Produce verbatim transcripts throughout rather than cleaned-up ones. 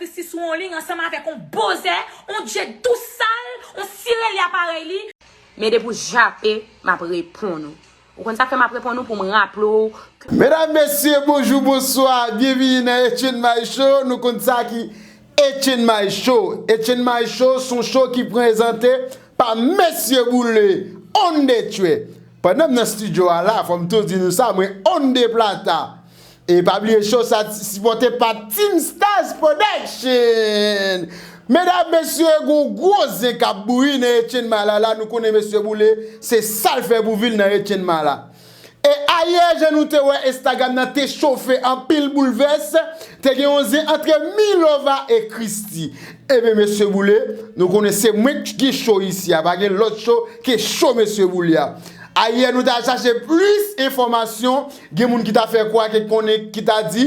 Christie sou yon liy ansanm avèk yon bozè, yon djed tou sal, yon sirelya parèy li. Men depi w jape, m ap reponn ou. Ou konn sa k fè m ap reponn ou? Pou m raple w. Medam, mesye, bonjou, bonswa, byenvini nan Etchenn My Show. Nou konn sa ki Etchenn My Show. Etchenn My Show se yon show ki prezante pa Mesye Boule, on the track. Pandan m nan estidyo a la, fò m tou di nou sa, mwen on the plata. E pa bliye show sa sipòte pa Team Stars Production. Medam, mesye, gon gwo zen k ap bouyi nan Etchenn My la. La, nou konnen Mesye Boule, se sa l fè pou vi l nan Etchenn My la. E ayè, jan nou te wè, Instagram nan te chofe, anpil boulvès, te gen yon zen antre Milova e Christie. Ebyen, Mesye Boule, nou konnen se mwen ki gen show isi a, pa gen lòt show ke show Mesye Boule a. Ayè, nou t al chache plis enfòmasyon, gen moun ki ta fè kwa ke konnen, ki ta di,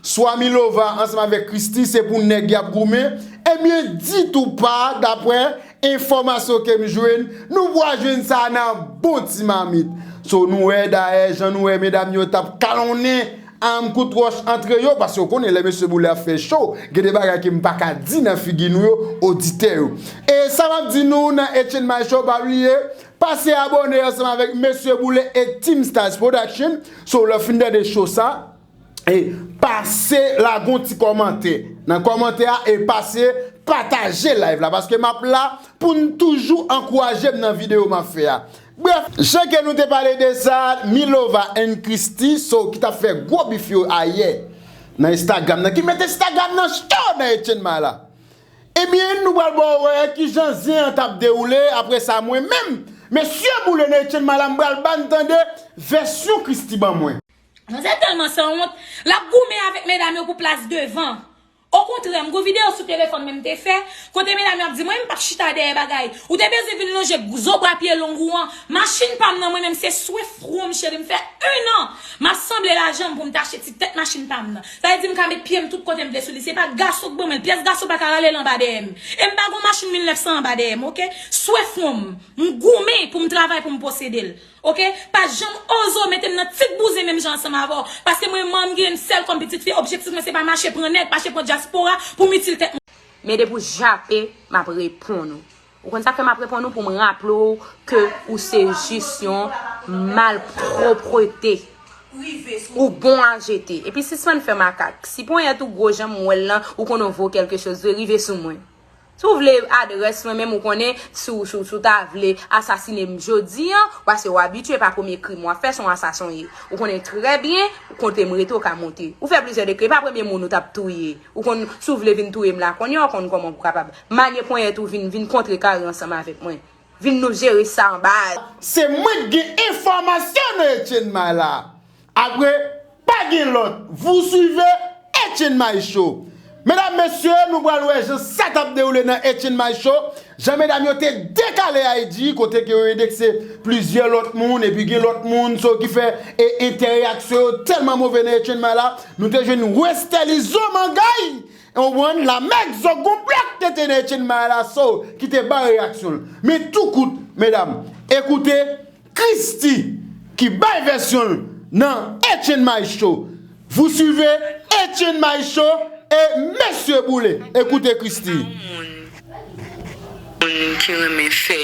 swa Milova ansanm avèk Christie se pou nèg y ap goumen, ebyen, ditou pa, daprè enfòmasyon ke m jwenn, nou pral jwenn sa nan bon ti mamit. So, nou wè, dayè, jan nou wè medam yo t ap kalonnen, ann, kout wòch antre yo, paske w konnen lè Mesye Boule ap fè show, gen de bagay ke m pa ka di nan figi nou yo, oditè yo. E sa m ap di nou nan Etchenn My Show, pa bliye, pase abòne ansanm avèk Mesye Boule e Team Stars Production. So, lè w fin tande show sa, e pase lage yon ti kòmantè. Nan kòmantè a, e pase pataje live la, paske m ap la pou n toujou ankouraje m nan videyo m ap fè a. Brèf, jan ke nou te pale de sa, Milova and Christie, so, ki t ap fè gwo bif yo ayè nan Instagram nan, ki mete Instagram nan cho nan Etchenn My la. Ebyen, nou pral ba w wè kijan zen an t ap dewoule. Apre sa, mwen menm, Mesye Boule nan Etchenn My la, m pral ba n tande vèsyon Christie ban mwen. Manzè tèlman sanwont, l ap goumen avèk medam yo pou plas devan. Okontrè, m gon videyo sou telefòn mwen m te fè, kote medam yo ap di mwen, m p ap chita dèyè bagay. Ou te bezwen vin lonje zo bra pye long ou an. Machin pa m nan mwen menm, se swe fwon m, cheri, m fè en an m ap sanble lajan m pou m t achte ti tèt machin pa m nan. Sa vle di m ka met pye m tout kote m vle sou li. Se pa gason k ban mwen l. Pyès gason pa ka rale l anba dèyè m. E m pa gon machin mil nèf san anba dèyè m, oke? Swe fwon m. M goumen pou m travay pou m posede l. Oke? Pa janm oze w mete m nan tit bouzen menm jan ansanm avè w. Paske mwen, manman m gen m sèl kòm pitit fi, objektif mwen se pa mache pran nèg, mache pran dyaspora pou m itil tèt mwen. Men depi w jape, m ap reponn ou. Ou konn sa k fè m ap reponn ou? Pou m raple w ke ou se jis yon malpwòpte. Ou bon a jete. Epi sispann fè makak. Si ponyèt ou gwo jan m wè l lan, ou konnen w vo kèlke choz vre, rive sou mwen. Si w vle adrès mwen menm, ou konnen, si w, si w, si w ta vle asasine m jodi an, paske w abitye, pa premye krim w ap fè, se yon asasen w ye. Ou konnen trè byen kote m rete, w ka monte. Ou fè plizyè dekri, e pa premye moun ou t ap touye. Ou konn, si w vle vin touye m la kounye a, w konn kòman pou w kapab manye ponyèt ou, vin, vin kontrekare ansanm avèk mwen. Vin nou jere sa anba. Se mwen k gen enfòmasyon nan Etchenn My la. Apre, pa gen lòt. Vous suivez Etchenn My Show. Medam, mesye, nou pral wè jan sa t ap dewoule nan Etchenn My Show. Jan medam yo te dekale I G, kote ke yo endekse plizyè lòt moun, epi gen lòt moun, so ki fè e entèreaksyon yo tèlman move nan Etchenn My la. Nou te jwenn Westerlie Zo Mangay, ou konprann, la mèg zòk gon blòk tete nan Etchenn My la, so, ki te bay reyaksyon l. Men tou kout, medam, ekoute, Christie ki bay vèsyon l nan Etchenn My Show. Vous suivez Etchenn My Show et Mesye Boule. Écoutez Christie. Moun ki renmen fè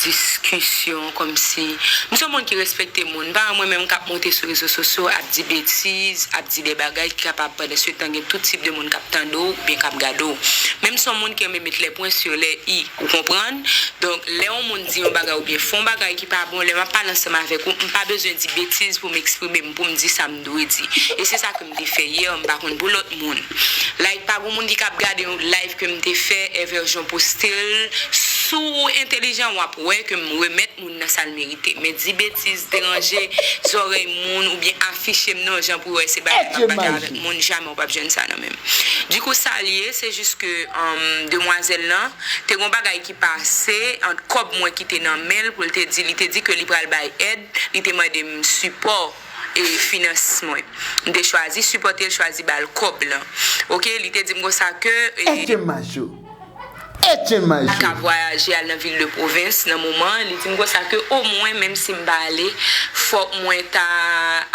diskisyon kòmsi, m se yon moun ki respekte moun. M pa mwen menm k ap monte sou rezo sosyo ap di betiz, ap di de bagay ki kapab pandan se tan gen tout tip de moun k ap tande w oubyen k ap gade w. Men m se yon moun ki renmen met les points sur les i. Ou konprann? Donk, lè yon moun di yon bagay oubyen fè yon bagay ki pa bon, lè m ap pale ansanm avèk ou, m pa bezwen di betiz pou m eksprime m, pou m di sa m dwe di. E se sa ke m te fè yè, m pa konn pou lòt moun. Like, pa gon moun ki k ap gade yon live ke m te fè, Ever Jean poste l. Si w entèlijan, w ap wè ke m remèt moun nan sa l merite. Men di betiz, deranje zòrèy moun, oubyen afiche m nan yon jan pou yo wè se bagay m ap batay avèk moun, jamè w p ap jwenn sa nan men m. Dikou, sa l ye, se jis ke, um, demwazèl lan, te gon bagay ki pase ant kòb mwen ki te nan men l pou l te di, li te di ke li pral bay èd, li te mande m sipò e finans mwen. M te chwazi sipòte l, chwazi ba l kòb lan. Oke, li te di m konsa ke, e, Etchenn My Show. Etienne Maïcho. Pa ka vwayaje al nan vil de pwovens nan moman an, li di m konsa ke omwen, menm si m pa ale, fòk mwen ta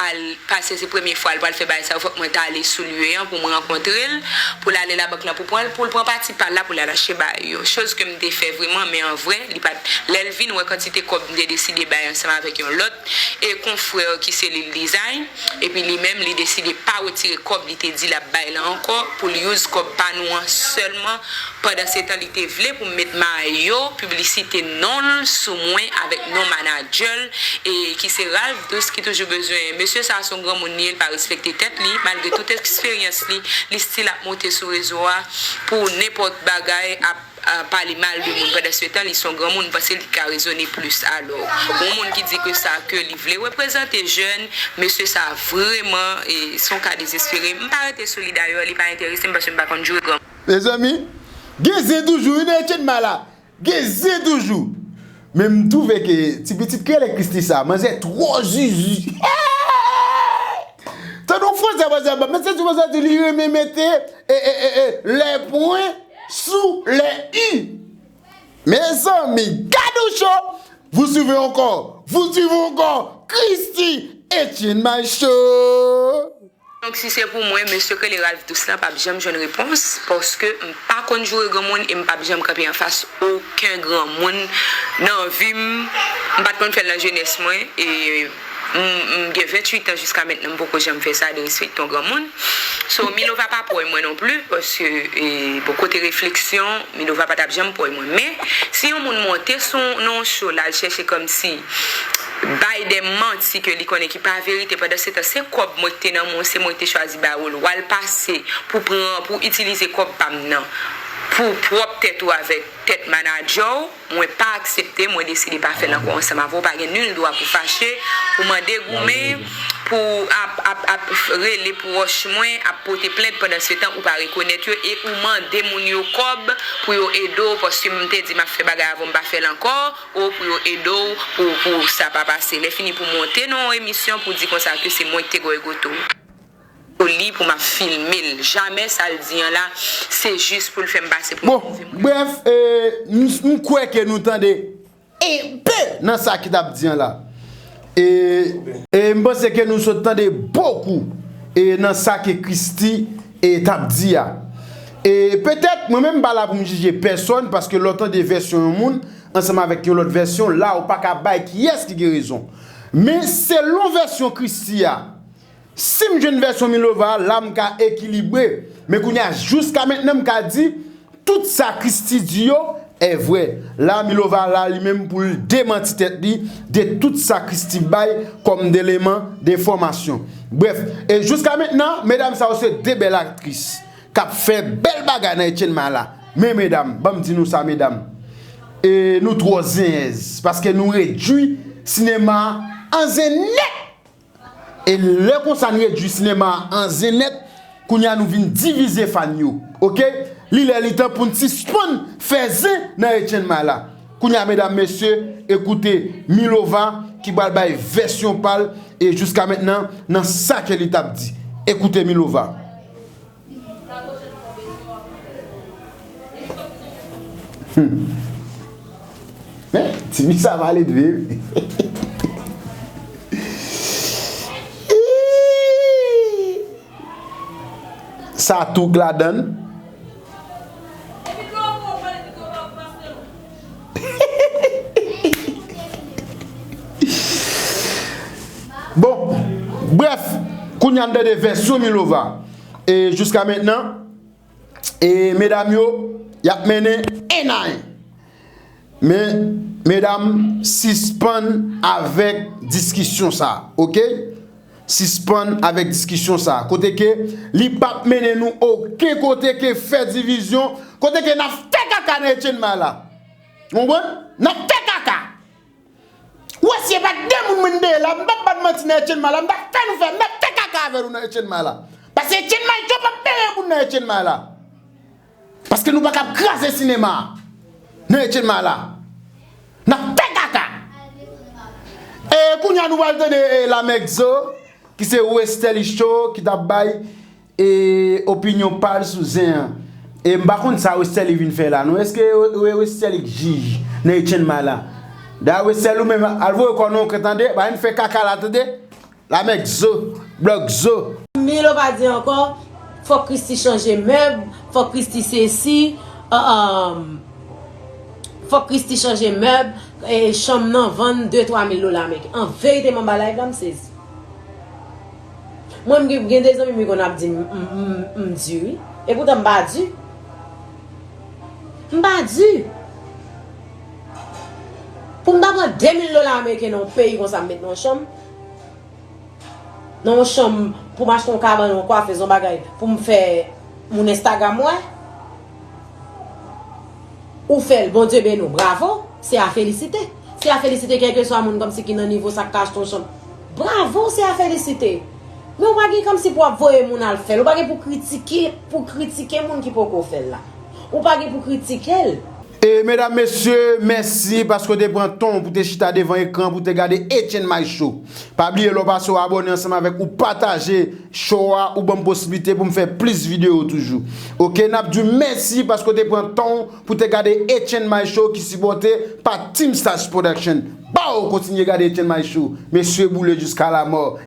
al pase, se premye fwa l pral fè bagay sa yo, fòk mwen ta ale sou lye an pou m rankontre l, pou l ale labank lan pou pran l, pou l pran pati pa l la pou l al achte bagay yo. Choz ke m te fè vreman, men an vrè, li pa t, lè l vin wè kantite kòb m te deside bay ansanm avèk yon lòt e konfrè ki se Lil Design, epi li menm, li deside pa retire kòb li te di l ap bay la ankò, pou l use kòb pa nou an sèlman. Pandansetan, li te vle pou m met mayo piblisite non l sou mwen avèk non manadjè l, e ki se Ralph Douce ki toujou bezwen. Mesye sa a se yon granmoun li ye, li pa respekte tèt li, malgre tout eksperyans li, li still ap monte sou rezo a pou nenpòt bagay, ap, a, pale mal de moun. Pandansetan, li se yon granmoun, m panse li ka rezone plis. Alò, yon moun ki di ke sa ke li vle reprezante jèn, mesye sa a vreman, e, se yon ka dezespere. M pa rete sou li dayè, li pa enterese m paske m pa konn joure granmoun. Mezanmi, gen zen toujou wi nan Etienne Mala. Gen zen toujou. Men m twouve ke ti pitit krele Christie sa, manzè twò zuzu. Tann yon franse manzè ap ban, men se di manzè di li renmen mete, e, e, e, e, les points sous les i. Mezanmi, gad yon cho! Vous suivez encore, vous suivez encore Christie Etienne Maïcho. Donk, si se pou mwen, mesye k rele Ralph Douce lan p ap janm jwenn repons, paske m pa konn joure granmoun e m p ap janm kanpe anfas okenn granmoun nan vi m. M pa t konn fè l nan jenès mwen, e m, m gen venntuit an jiska mentnan, m poko janm fè sa, derespekte yon granmoun. So, Milova pa pwòy mwen non plis, paske, e, bon, kote refleksyon, Milova pa t ap janm pwòy mwen. Men, si yon moun monte sou, nan yon show, l al chèche kòmsi bay de manti ke li konnen ki pa verite, pandansetan se kòb mwen ki te nan men w, se mwen ki te chwazi ba ou l, w al pase pou pran, pou itilize kòb pa m nan pou pwòp tèt ou avèk tèt manadjè w, mwen pa aksepte, mwen deside pa fè l ankò ansanm avè w, pa gen nil dwa pou fache, pou mande goumen, pou ap, ap, ap rele pwòch mwen, ap pote plent pandansetan ou pa rekonèt yo e ou mande moun yo kòb pou yo ede w, paske m te di m ap fè bagay avè w, m pa fè l ankò, o pou yo ede w, pou, pou sa pa pase. Lè fini pou monte nan yon emisyon pou di konsa ke se mwen ki te gòygote w. Pou li, pou m ap filme l. Jamè sa l di an la, se jis pou l fè m pase pou yon move moun. Bon, brèf, e, m, m kwè ke nou tande enpe nan sa ki t ap di an la. E, e m panse ke nou sot tande bokou, e, nan sa ke Christie, e, t ap di a. E petèt, mwen menm m pa la pou m jije pèsòn, paske lè w tande vèsyon yon moun ansanm avèk yon lòt vèsyon, la ou pa ka bay kiyès ki gen rezon. Men selon vèsyon Christie a, si m jwenn vèsyon Milova a, la m ka ekilibre. Men kounye a, jiska mentnan, m ka di, tout sa Christie di yo è vrè. La, Milova la, li menm, pou l demanti tèt li de tout sa Christie bay kòm deleman denfòmasyon. Brèf, e jiska mentnan, medam sa yo se de bèl aktris k ap fè bèl bagay nan Etienne Mala. Men, medam, ban m di nou sa, medam, e nou twò zenyèz, paske nou redui sinema a an zen nèt. E lè konsa n redui sinema a an zen nèt, kounye a nou vin divize fan yo. Oke? Li lè li tan pou n sispann fè zen nan Etienne Mala. Kounye a, medam, mesye, ekoute Milova ki pral bay vèsyon pa l, e jiska mentnan, nan sa ke li t ap di. Ekoute Milova. Hmm. Men, ti fi sa pale vre wi. Sa tou k ladann. Bon, brèf, kounye a n tande vèsyon Milova. E jiska mentnan, e medam yo, y ap mennen en a en. Men, medam, sispann avèk diskisyon sa, oke? Sispann avèk diskisyon sa. Kote ke li p ap mennen nou okenn kote ke fè divizyon, kote ke n ap fè kaka nan Etienne Mala. Ou konprann? N ap fè kaka. Ou wè si e pa t de moun mwen dèyè la, m p ap ba n manti nan Etienne Mala, m t ap fè nou fè, m t ap fè kaka avè nou nan Etienne Mala. Paske Etienne Mala, yo p ap peye pou n nan Etienne Mala. Paske nou pa ka ap kraze sinema a nan Etienne Mala. N ap fè kaka. E kounye a nou pral tande, e, Lamèk Zo, ki se Westerlie Show, ki t ap bay e opinyon pa l sou zen an. E m pa konn sa Westerlie vin fè la non. Èske Westerlie k jij nan Etienne May la? Da Westerlie ou menm al voye kò nan yon kwen tande, pa vin fè kaka la tande. Lamèk zo, blòk zo. Milo pa di ankò, fòk Christie chanje mèb, fòk Christie sesi, uh, um, fòk Christie chanje mèb, e chanm nan vann de twa mil dola ameriken. An verite, mwen ba live la, m sezi. Mwen, m gen, gen de zanmi m konn ap di m, m, m, m di wi. E poutan m pa di. M pa di. Pou m ta pran de mil dola ameriken nan yon peyi konsa, m met nan yon chanm. Nan yon chanm pou m achte yon kabann, yon kwafez, yon bagay, pou m fè moun Instagram wè. Ou fè l, Bondye beni w, bravo, se a felisite. Se a felisite kèlkeswa moun kòmsi ki nan nivo sa k ka achte yon chanm. Bravo, se a felisite. Men ou pa gen kòmsi pou w ap voye moun al fè l. Ou pa gen pou kritike, pou kritike moun ki poko fè l la. Ou pa gen pou kritike l. E medam, mesye, mèsi paske w te pran tan w pou te chita devan ekran pou te gade Etienne May Show. Pa bliye lè w pase w abòne ansanm avèk ou pataje show a, ou ban m posiblite pou m fè plis videyo toujou. Oke, n ap di w mèsi paske w te pran tan w pou te gade Etienne May Show ki sipòte pa Team Stars Production. Baw, kontinye gade Etienne May Show. Mesye boule jiska lamò.